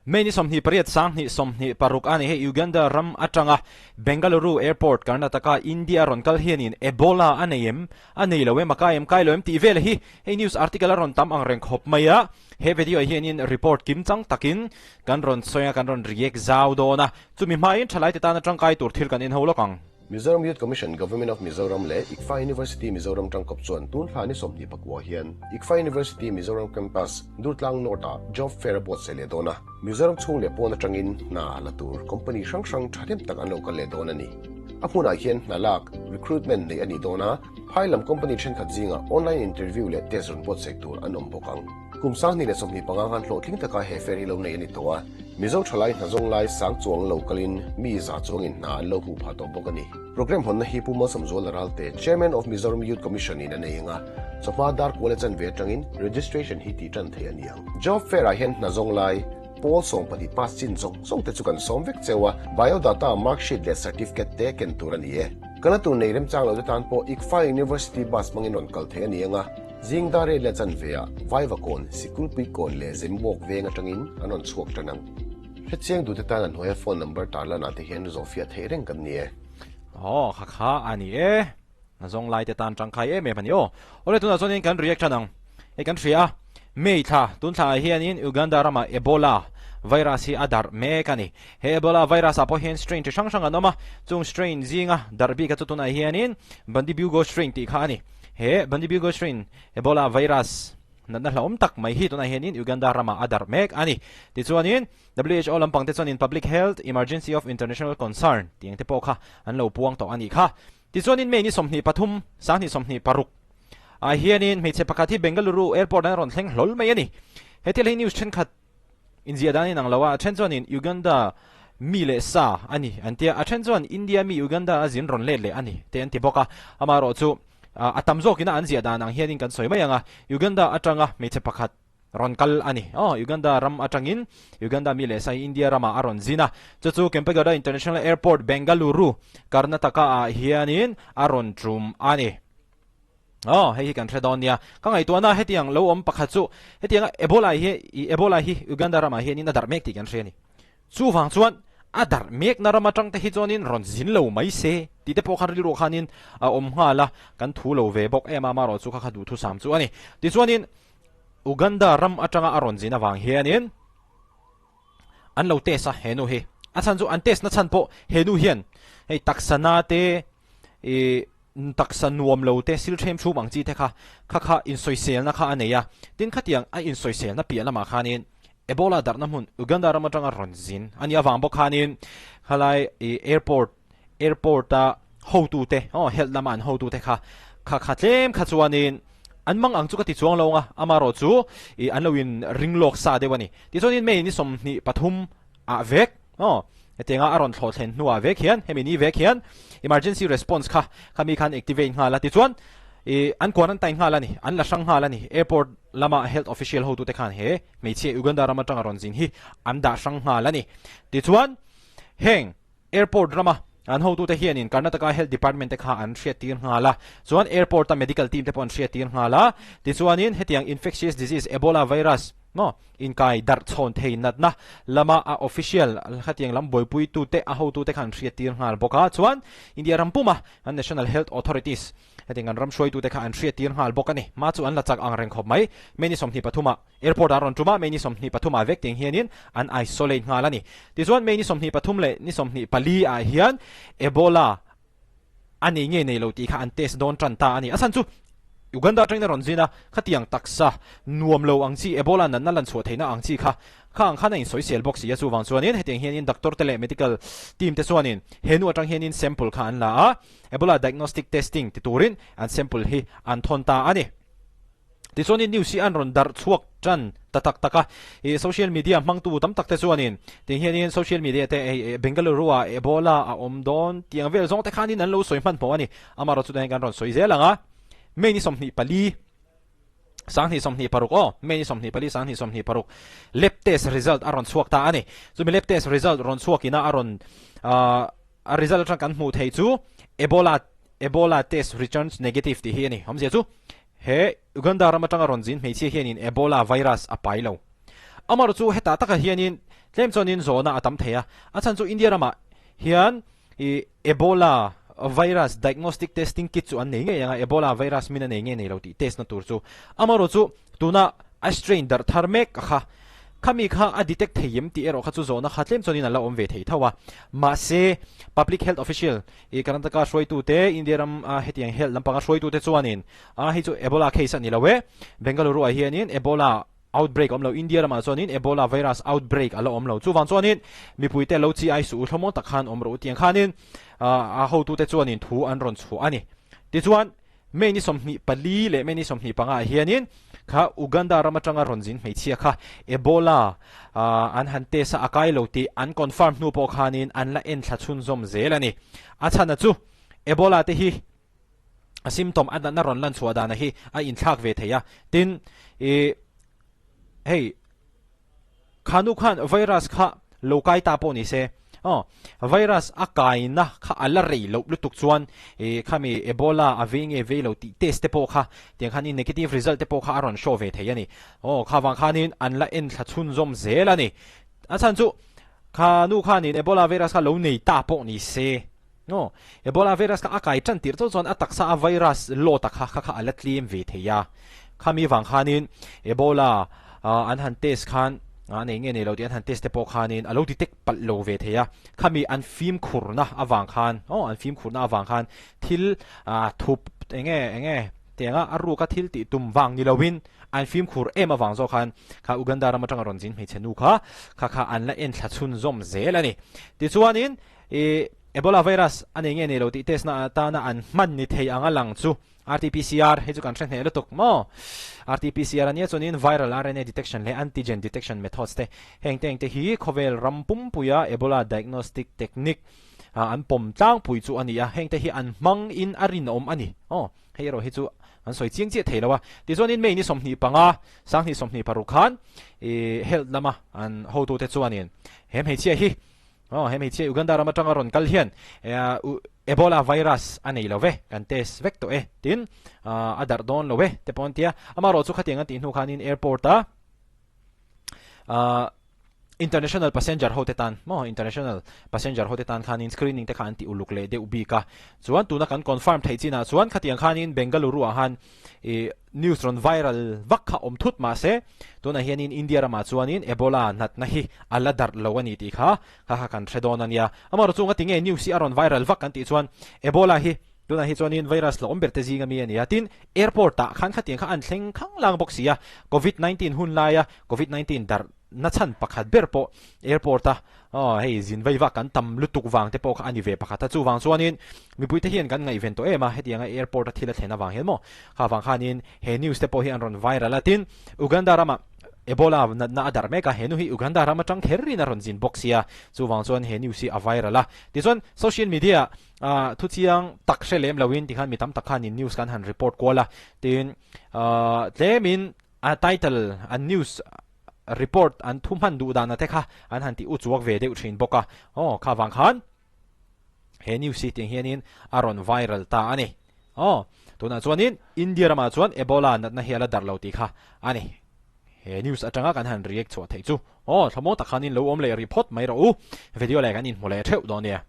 May ni 28 sang 26 a ni hei Uganda ram atanga Bengaluru Airport Karnataka India rawn kal hianin Ebola a nei em? A nei lo em? A kai em? Kai lo em? Tih vel hi hei news article a rawn tam ang reng khawp mai a. He video ah hianin report kim chang takin kan rawn sawi a, kan rawn react zau dawn a. Chumi hmain thalaite tana tangkai tur thil kan inho lawk ang. Mizoram Youth Commission, Government of Mizoram leh ICFA University Mizoram tangkawp chuan tun hla ni 24 hian ICFA University Mizoram Campus, Durtlang North ah Job Fair a buatsaih leh dawn a. Mizoram chhung leh pawn atangin hna la tur company hrang hrang thahnem tak an lo kal leh dawn a ni. A hmunah hian hna lak, recruitment, neih a nih dawn a, phai lam company thenkhat zingah online interview leh test rawn buatsaih tur an awm bawk ang. Kum 2025 khan hlawhtling taka he fair hi lo nei a ni tawh a, Mizo thalai hna zawng lai sang chuang lo kalin mi za chuangin hna an lo hmuh phah tawh bawk a ni. Programme hawnna hi Pu Malsawmzuala Ralte, Chairman of Mizoram Youth Commission in a nei ang a, chawhma dar kual a chanve atangin registration hi tih tan theih a ni ang. Job Fair ah hian hna zawng lai pawl 12 pass chin zawng zawng te chu kan sawm vek cheu a, biodata, mark sheet leh certificate te ken tur a ni e. Kala tur nei remchang lo te tan pawh ICFA University bus hmangin rawn kal theih a ni ang a, zing dar rel leh chanve ah Vaivakawn, Sikulpuikawn leh Zembawk veng atangin an rawn chhuak tan ang. Hrechiang duhte tan a hnuaia phone number tarlan ah te hian zawhfiah theih reng kan ni e. Aw kha kha a ni e. A zawng lai te tan tangkai em em a ni aw. Awle tunah chuanin kan react tan ang. Hei kan hria a, May thla, tun thla ah hianin Uganda ramah Ebola virus hi a darh mek a ni. He Ebola virus ah pawh hian strain chi hrang hrang an awm a, chung strain zinga darh bik a chu tunah hianin Bundibugyo strain tih kha a ni. He Bundibugyo strain Ebola virus natna hlauhawm tak mai hi tunah hianin Uganda ramah a darh mek a ni. Tichuanin WHO lampang te chuanin Public Health Emergency of International Concern tih ang te pawh kha an lo puang tawh a nih kha. Tichuanin May ni 23, 2026 ah hianin hmeichhe pakhat hi Bengaluru Airport an rawn thleng hlawl mai a ni. He thil hi news thenkhat inziah dan in ang lo a, a then chuanin Uganda mi leh sa a ni an tia, a then chuan India mi Uganda a zin rawn let leh a ni te an ti bawk a. Amaherawh chu a tam zawkina an ziah dan ang hianin kan sawi mai ang a, Uganda atanga hmeichhe pakhat rawn kal a ni. Aw, Uganda ram atangin Uganda mi leh sai India ramah a rawn zin a, chu chu Kempegowda International Airport, Bengaluru, Karnataka ah hianin a rawn tum a ni. Aw, hei hi kan hre dawn nia. Ka ngaihtuahna hetiang lo awm pakhat chu hetianga Ebola hi Ebola hi Uganda ramah hianin a darh mek tih kan hria a ni. Chuvang chuan a darh mekna ram atang te hi chuanin rawn zin lo mai se tih te pawh khan rilru khanin a awm nghal a, kan thu lo ve bawk em a, amaherawhchu kha kha duhthusam chu a ni. Tichuanin Uganda ram atanga a rawn zin avang hianin an lo test a he nu hi. A chhan chu an test na chhan pawh he nu hian hei taksa na te ih taksa nuam lo te sil them chhum ang chi te kha kha kha insawiselna kha a nei a. Tin khatiang a insawiselna piah lamah khanin Ebola darhna hmun Uganda ram atanga rawn zin a nih avang bawk khanin khalai ih airport Airport a hotu te aw health lama an hotu te kha kha kha tlem kha chuanin an mang ang chu ka ti chuang lo ang a, amaherawh chu ih an lo in ring lawk sa deuh a ni. Tichuanin May ni 23 ah vek aw hetianga a rawn thlawh thlen hnuah vek hian hemi ni vek hian emergency response kha khami khan activate nghal a, tichuan ih an quarantine nghal a ni, an la hrang nghal a ni. Airport lama health official hotu te khan he hmeichhia Uganda ram atanga rawn zin hi an dah hrang nghal a ni. Tichuan heng. Airport rama an hotute hianin Karnataka Health Department te kha an hriattir nghal a, chuan airport a medical team te pawh an hriattir nghal a, tichuanin hetiang infectious disease Ebola virus maw inkai darh chhawn thei natna lama a official khatiang lam buaipuitute a hotute kha an hriattir nghal bawk a, chuan India ram puma an National Health Authorities hetiang an ram hruaitute kha an hriattir nghal bawk a ni. Hma chu an la chak ang reng khawp mai. May ni 23 ah. Airport ah rawn tum a, May ni 23 ah vek tiang hianin an isolate nghal a ni. Tichuan May ni 23 leh ni 24 ah hian Ebola a nei nge nei lo tih kha an test dawn tan ta a ni. A chhan chu Uganda atangin a rawn zin a, khatiang taksa nuam lo ang chi Ebola natna lan chhuah theihna ang chi kha kha ang khan a insawisel bawk si a, chuvang chuanin hetiang hianin doctor te leh medical team te chuanin he nu atang hianin sample kha an la a, Ebola diagnostic testing ti turin an sample hi an thawn ta a ni. Tichuanin news hi an rawn darh chhuak tan ta tak tak a, ih social media hmangtu tam tak te chuanin tiang hianin social media te hei Bengaluru ah Ebola a awm dawn tih ang vel zawng te khanin an lo sawi hmanhmawh a ni. Amaherawh chu tunah hian kan rawn sawi zel ang a, May ni 24, 2026 aw, May ni 24, 2026 lab test result a rawn chhuak ta a ni. Chumi lab test result rawn chhuakina a rawn ah a result atang kan hmuh theih chu Ebola Ebola test returns negative tih hi a ni. Awmzia chu He Uganda ram atanga rawn zin hmeichhia hianin Ebola virus a pai lo. Amaherawhchu hetah takah hianin Tlem chuanin zawhna a tam thei a, a chhan chu India ramah hian i Ebola virus diagnostic testing kit chu an nei ngei ang a, Ebola virus min a nei ngei nei lo tih test na tur chu. Amaherawh chu tuna a strain darh thar mek a kha, khami kha a detect thei em tih erawh kha chu zawhna kha tlem chuanin a la awm ve thei tho a. Mahse, public health official i Karnataka hruaitute, India ram a hetiang health lampanga hruaitute chuanin a hei chu Ebola case a ni lo e, Bengaluru ah hianin Ebola Outbreak awm lo, India ramah chuanin Ebola virus outbreak a la awm lo. Chuvang chuanin mipuite lo chi ai suh u thlawmawn tak khan awm rawh u tiang khanin a hotute chuanin thu an rawn chhuah a ni. Tichuan, May ni 24 leh May ni 25 ah hianin kha Uganda ram atanga rawn zin hmeichhia kha Ebola an han test a, a kai lo tih an confirm hnu pawh khanin an la enthla chhunzawm zel a ni. A chhana chu Ebola te hi a symptom a natna rawn lan chhuah dana hi a inthlak ve thei a, tin ih hei khanu khan virus kha lo kai ta pawh ni se aw virus a kaina kha a la rei loh lutuk chuan ih khami ebola a vei nge vei lo tih test te pawh kha tiang khanin negative result te pawh kha a rawn show ve thei a ni aw kha vang khanin an la enthla chhunzawm zel a ni a chhan chu khanu khanin ebola virus kha lo nei ta pawh ni se. Aw, Ebola virus kha a kai tan tirh chauh chuan a taksa a virus load a kha kha kha a la tlem ve thei a. Khami vang khanin Ebola an han test khan a nei nge nei lo tih an han test te pawh khanin a lo detect palh lo ve thei a. Khami an fimkhurna avang khan aw an fimkhurna avang khan thil thup enge enge tianga a ruka thil tih tum vang ni loin an fimkhur em avang zawk khan kha Uganda ram atanga rawn zin hmeichhe nu kha kha kha an la enthla chhunzawm zel a ni. Tichuanin I Ebola virus a nei nge nei lo tih test na atana an hman ni thei anga lang chu RT-PCR hei chu kan hre hneh lutuk maw? RT-PCR ania chuanin viral RNA detection leh antigen detection methods te heng te engte hi khawvel ram pumpuia Ebola diagnostic technique an pawm tlangpui chu a ni a, heng te hi an hmang in a rinawm a ni aw. Hei erawh hi chu an sawi chiang chiah thei lo a. Tichuanin May ni 25, 2026 khan i health lama an hotute chuanin he hmeichhia hi Aw, he hmeichhia Uganda ram atanga rawn kal hian Ebola virus a nei lo ve, kan test vek tawh e, tin a darh dawn lo e te pawh an ti a. Amaherawh chu khatiang an tih hnu khanin airport a international passenger ho te tan maw international passenger ho te tan khanin screening te kha an ti uluk leh deuh bik a. Chuan tuna kan confirm theih chinah chuan khatiang khanin Bengaluru ah han I news rawn viral vak kha awm thut mahse tunah hianin India ramah chuanin Ebola natna hi a la darh lo a ni tih kha kha kha kan hre dawn a nia. Amaherawh chu ngatinge news hi a rawn viral vak kan tih chuan Ebola hi tunah hi chuanin virus la awm ber te zinga mi a ni a, tin airport ah khan khatiang kha an thleng khang lang bawk si a, Covid 19 hun laia Covid 19 darh na chhan pakhat ber pawh airport a aw hei zin vei vak kan tam lutuk vang te pawh kha a ni ve pakhat a, chuvang chuanin mipui te hian kan ngaihven tawh em a, hetianga airport a thil a thlen avang hian maw kha vang khanin he news te pawh hi an rawn viral a, tin Uganda ramah Ebola natna a darh mek a, he nu hi Uganda ram atang kher in a rawn zin bawk sia, chuvang chuan he news hi a viral a, tichuan social media ah thuchiang tak hre lem loin tikhan mi tam tak khanin news kan han report kual a, tin tlemin a title an news report an thu hman duh dana te kha an han tih u chuak ve deuh thin bawk a, aw kha vang khan he news hi tiang hianin a rawn viral ta a ni. Aw tunah chuanin India ramah chuan Ebola natna hi a la darh lo tih kha a ni. He news atanga kan han react chhuah theih chu aw thlamaw tak khanin lo awm leh rih phawt mai rawh u, video leh kan inhmu leh theuh dawn nia.